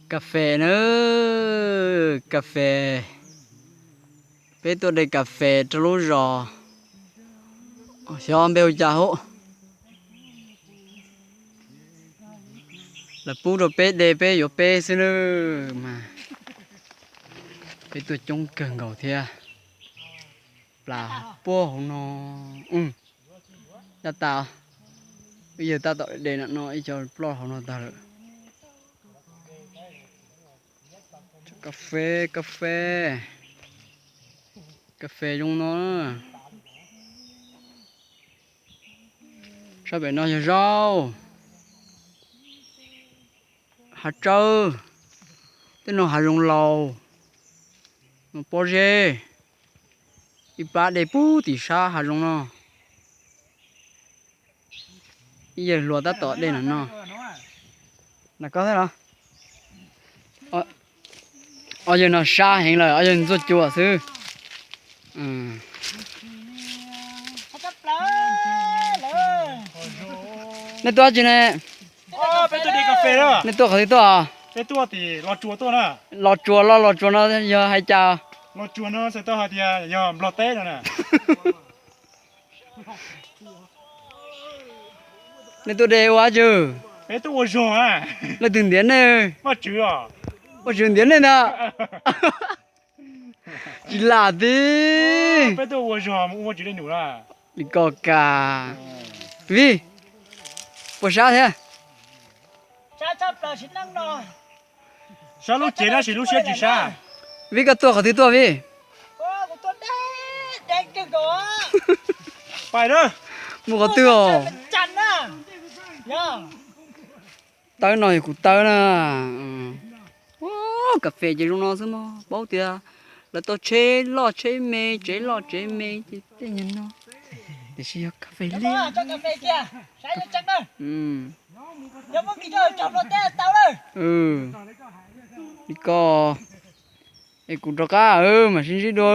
Kas fes na, kas fes. Peb tuaj de kas fes rau lub zos, xyov npe hu cas hauv. Lawv pub rau peb de peb yuav peb xwb na. Mas peb tuaj coob kawg nkaus thiab. Plas puag hauv no. Caj tas, wb yawg tab tom de no no ib co ploj hauv no tag lawm. Kas fes, kas fes, kas fes zoo no. Sab pem no yog zaub, hav tsawb, tej no hav zoov laus, pob zeb, ib plab de puag tim sab hav zoov no. Ib yawg hluas tab tom de no no. Os, yawg no sab heev lawm, os yawg ntxuaj cua xwb. Nej tuaj dab tsi ne? Nej tuaj qhov twg tuaj? Los Tsuas, los Los Tsuas no yog hais cas? Nej tuaj de ua dab tsi? Leej twg ntiav nej? Ua Tswv ntiav nej ntag. Tsis lam tiag. Li ko kas. Vij, puas sab thiab? Sab lub cev tab sis lub siab tsis sab. Vij, koj tuaj qhov twg tuaj Vij? Mus qhov twg os? Tawb no yog kuv tawb na. Kas fes ces zoo no xwb mog, paub tias lawv tau tsheb loj tsheb me, tsev loj tsev me ces tej nyuag no, tiam sis yog kas fes liab. Li ko, es kuv rov qab mam sib ntsib dua.